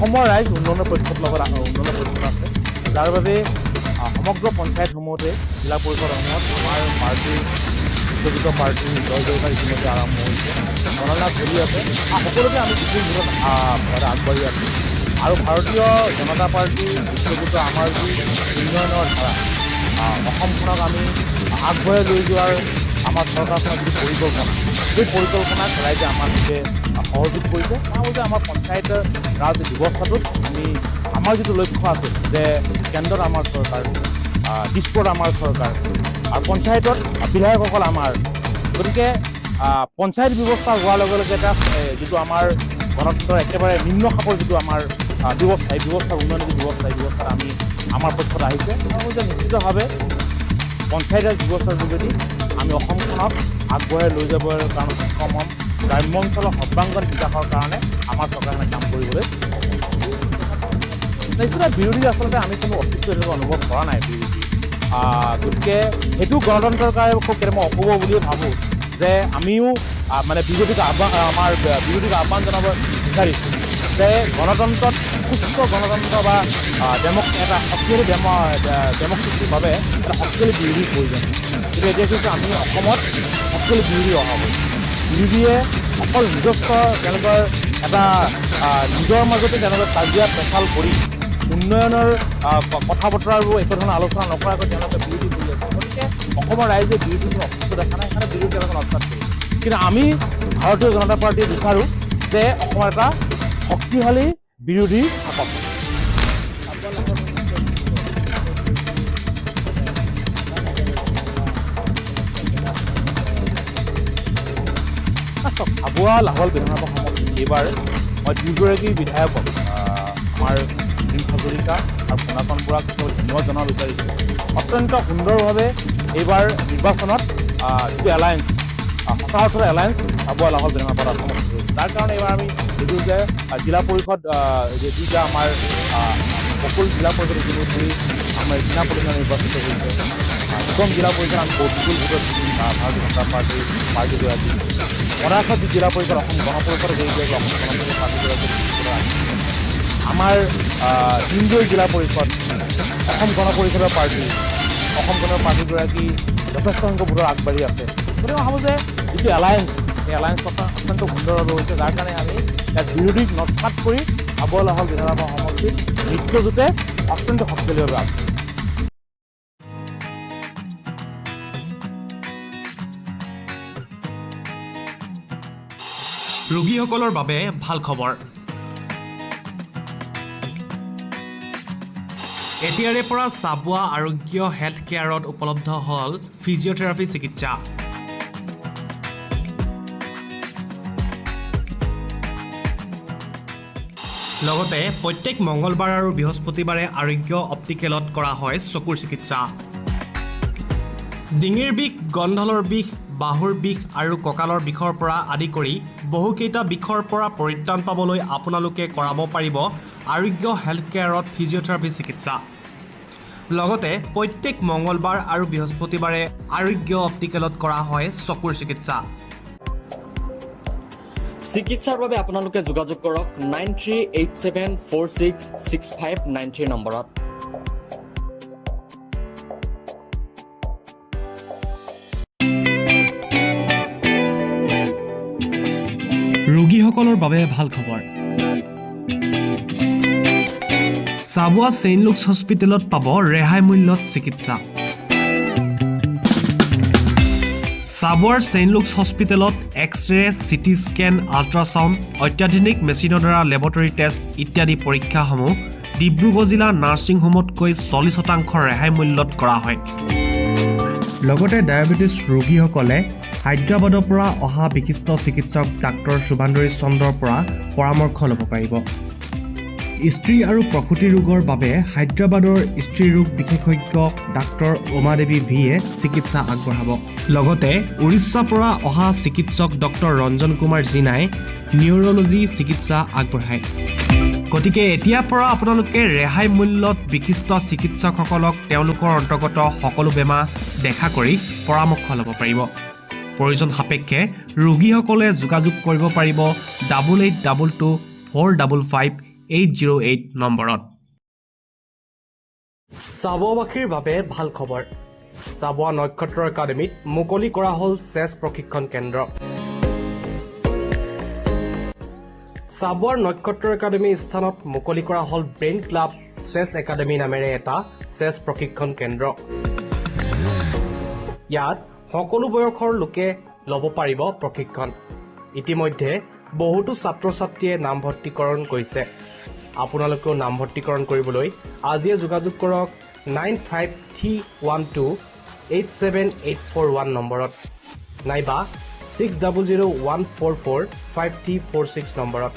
অসমৰ ৰাইজ উন্নয়নৰ পক্ষত লগত উন্নয়নৰ পক্ষত আছে, যাৰ বাবে সমগ্ৰ পঞ্চায়তসমূহতে, জিলা পৰিষদসমূহত আমাৰ পাৰ্টীৰ, বিকশিত পাৰ্টীৰ জয় জয়কাৰ ইতিমধ্যে আৰম্ভ হৈছে, গণনা চলি আছে আৰু সকলোকে আমি বিপুল ভোটত আগবাঢ়ি আছোঁ। আৰু ভাৰতীয় জনতা পাৰ্টী বিশ্বজোঁট আমাৰ যি উন্নয়নৰ ধাৰা, অসমখনক আমি আগবঢ়াই লৈ যোৱাৰ আমাৰ চৰকাৰখনৰ যিটো পৰিকল্পনা, সেই পৰিকল্পনাক ৰাইজে আমাৰ সৈতে সহযোগ কৰিছে। মই ভাবোঁ যে আমাৰ পঞ্চায়ত ৰাজ ব্যৱস্থাটোত আমি আমাৰ যিটো লক্ষ্য আছে যে কেন্দ্ৰত আমাৰ চৰকাৰ, দিছপুৰত আমাৰ চৰকাৰ আৰু পঞ্চায়তত বিধায়কসকল আমাৰ, গতিকে পঞ্চায়ত ব্যৱস্থা হোৱাৰ লগে লগে এটা যিটো আমাৰ গণতন্ত্ৰৰ একেবাৰে নিম্ন খাপৰ যিটো আমাৰ ব্যৱস্থা, এই ব্যৱস্থাৰ উন্নয়নৰ যিটো ব্যৱস্থা, এই ব্যৱস্থাত আমি আমাৰ পক্ষত আহিছে। মই ভাবোঁ যে নিশ্চিতভাৱে পঞ্চায়ত ৰাজ ব্যৱস্থাৰ যোগেদি আমি অসমখনক আগবঢ়াই লৈ যাবৰ কাৰণে সক্ষম হ'ম। গ্ৰাম্য অঞ্চলৰ সৰ্বাংগীন বিকাশৰ কাৰণে আমাৰ চৰকাৰখনে কাম কৰিবলৈ নিশ্চিত। বিৰোধী আচলতে আমি কোনো অস্তিত্ব এতিয়ালৈকে অনুভৱ কৰা নাই বিৰোধী, গতিকে সেইটো গণতন্ত্ৰৰ কাৰণে খুব কেতিয়াবা অশুভ বুলিয়ে ভাবোঁ যে আমিও মানে বিজেপিক আহ্বান, আমাৰ বিৰোধীক আহ্বান জনাব বিচাৰিছোঁ যে গণতন্ত্ৰত সুস্থ গণতন্ত্ৰ বা এটা শক্তিশালী ডেমক্ৰেচিৰ বাবে এটা শক্তিশালী বিৰোধীৰ প্ৰয়োজন। কিন্তু এতিয়া কিন্তু আমি অসমত শক্তিশালী বিৰোধীৰ অভাৱ হৈছে। বিৰোধীয়ে অকল নিজস্ব তেওঁলোকৰ এটা নিজৰ মাজতে তেওঁলোকে কাজিয়া পেচাল কৰি উন্নয়নৰ কথা বতৰাবোৰ একো ধৰণৰ আলোচনা নকৰাকৈ তেওঁলোকে বিৰোধী কৰি আছে। গতিকে অসমৰ ৰাইজে বিৰোধীৰ কোনো অস্তিত্ব দেখা নাই, সেইকাৰণে বিৰোধী তেওঁলোকে নস্যাৎ কৰিছে। কিন্তু আমি ভাৰতীয় জনতা পাৰ্টীয়ে বিচাৰোঁ যে অসমৰ এটা শক্তিশালী বিৰোধী থাকক। চাওক, চাবুৱা লাহোৱাল বিধানসভা সমষ্টিত এইবাৰ মই দুয়োগৰাকী বিধায়কক, আমাৰ নীল হাজৰিকা আৰু পোনাকণ বৰাক ধন্যবাদ জনাব বিচাৰিছোঁ। অত্যন্ত সুন্দৰভাৱে এইবাৰ নিৰ্বাচনত যিটো এলায়েন্স, সঁচা অৰ্থৰ এলায়েন্স চাবুৱা লাহোৱাল বিধানসভা সমষ্টিত হৈছে। তাৰ কাৰণে এইবাৰ আমি দেখিছোঁ যে জিলা পৰিষদ, যিটা আমাৰ বকুল জিলা পৰিষদ ইতিমধ্যে আমাৰ জিলা পৰিষদ নিৰ্বাচিত হৈছে, নিগম জিলা পৰিষদ আমি বিপুল ভোটত ভাৰতীয় জনতা পাৰ্টীৰ পাৰ্টীগৰাকী, মদাৰখাত যি জিলা পৰিষদ অসম গণ পৰিষদ জড়িত হৈছে, অসম গণ পৰিষদ পাৰ্টীগৰাকী, আমাৰ তিনদৈ জিলা পৰিষদ অসম গণ পৰিষদৰ পাৰ্টী, অসম গণ পাৰ্টীগৰাকী যথেষ্ট সংখ্যক ভোটত আগবাঢ়ি আছে। গতিকে মই ভাবোঁ যে যিটো এলায়েন্স, এই এলায়েন্স অত্যন্ত সুন্দৰভাৱে হৈছে, যাৰ কাৰণে আমি ইয়াত বিৰোধীক নস্যাৎ কৰি চাবুৱা লাহোৱাল বিধানসভা সমষ্টিত মিত্ৰজোঁটে অত্যন্ত শক্তিশালীভাৱে আগবাঢ়িছে। ৰোগীসকলৰ বাবে ভাল খবৰ, এতিয়াৰে পৰা চাবুৱা আৰোগ্য হেল্থ কেয়াৰত উপলব্ধ হ'ল ফিজিঅ'থেৰাপি চিকিৎসা। লগতে প্ৰত্যেক মংগলবাৰ আৰু বৃহস্পতিবাৰে আৰোগ্য অপ্টিকেলত কৰা হয় চকুৰ চিকিৎসা। ডিঙিৰ বিষ, গন্ধলৰ বিষ, বাহুৰ বিষ আৰু কঁকালৰ বিষৰ পৰা আদি কৰি বহুকেইটা বিষৰ পৰা পৰিত্ৰাণ পাবলৈ আপোনালোকে কৰাব পাৰিব আৰোগ্য হেল্থ কেয়াৰত ফিজিঅ'থেৰাপি চিকিৎসা। লগতে প্ৰত্যেক মংগলবাৰ আৰু বৃহস্পতিবাৰে আৰোগ্য অপ্টিকেলত কৰা হয় চকুৰ চিকিৎসা। চিকিৎসাৰ বাবে আপোনালোকে যোগাযোগ কৰক 9387466593 নম্বৰত। ৰোগীসকলৰ বাবে ভাল খবৰ, চাবুৱা ছেইণ্ট লুকছ হস্পিটেলত পাব ৰেহাই মূল্যত চিকিৎসা। চাবুৱাৰ ছেইণ্ট লুকছ হস্পিটেলত এক্স-ৰে, চিটি স্কেন, আল্ট্ৰাছাউণ্ড, অত্যাধুনিক মেচিনৰ দ্বাৰা লেবৰেটৰী টেষ্ট ইত্যাদি পৰীক্ষাসমূহ ডিব্ৰুগড় জিলা নাৰ্ছিং হোমতকৈ 40% ৰেহাই মূল্যত কৰা হয়। লগতে ডায়েবেটিছ ৰোগীসকলে হায়দৰাবাদৰ পৰা অহা বিশিষ্ট চিকিৎসক ডাক্তৰ শুভান্দৰী চন্দ্ৰৰ পৰা পৰামৰ্শ ল'ব পাৰিব। স্ত্ৰী আৰু প্ৰসূতি ৰোগৰ বাবে হায়দৰাবাদৰ স্ত্ৰী ৰোগ বিশেষজ্ঞ ডাক্তৰ উমাদেৱী ভিয়ে চিকিৎসা আগবঢ়াব। লগতে উৰিষ্যাৰ পৰা অহা চিকিৎসক ডক্তৰ ৰঞ্জন কুমাৰ জিনাই নিউৰ'লজি চিকিৎসা আগবঢ়ায়। গতিকে এতিয়াৰ পৰা আপোনালোকে ৰেহাই মূল্যত বিশিষ্ট চিকিৎসকসকলক তেওঁলোকৰ অন্তৰ্গত সকলো বেমাৰ দেখা কৰি পৰামৰ্শ ল'ব পাৰিব। প্ৰয়োজন সাপেক্ষে ৰোগীসকলে যোগাযোগ কৰিব পাৰিব 88224558 808 নম্বৰত। চাবুৱাবাসীৰ বাবে ভাল খবৰ। চাবুৱা নক্ষত্ৰ একাডেমীত মুকলি কৰা হ'ল চেছ প্ৰশিক্ষণ কেন্দ্ৰ। চাবুৱাৰ নক্ষত্ৰ একাডেমী স্থানত মুকলি কৰা হ'ল ব্ৰেইন ক্লাব চেছ একাডেমী নামেৰে এটা চেছ প্ৰশিক্ষণ কেন্দ্ৰ। ইয়াত সকলো বয়সৰ লোকে ল'ব পাৰিব প্ৰশিক্ষণ। ইতিমধ্যে বহুতো ছাত্ৰ ছাত্ৰীয়ে নামভৰ্তিকৰণ কৰিছে। আপোনালোকেও নামভৰ্তিকৰণ কৰিবলৈ আজিয়ে যোগাযোগ কৰক 9531287841 নম্বৰত নাইবা 6001445346 নম্বৰত।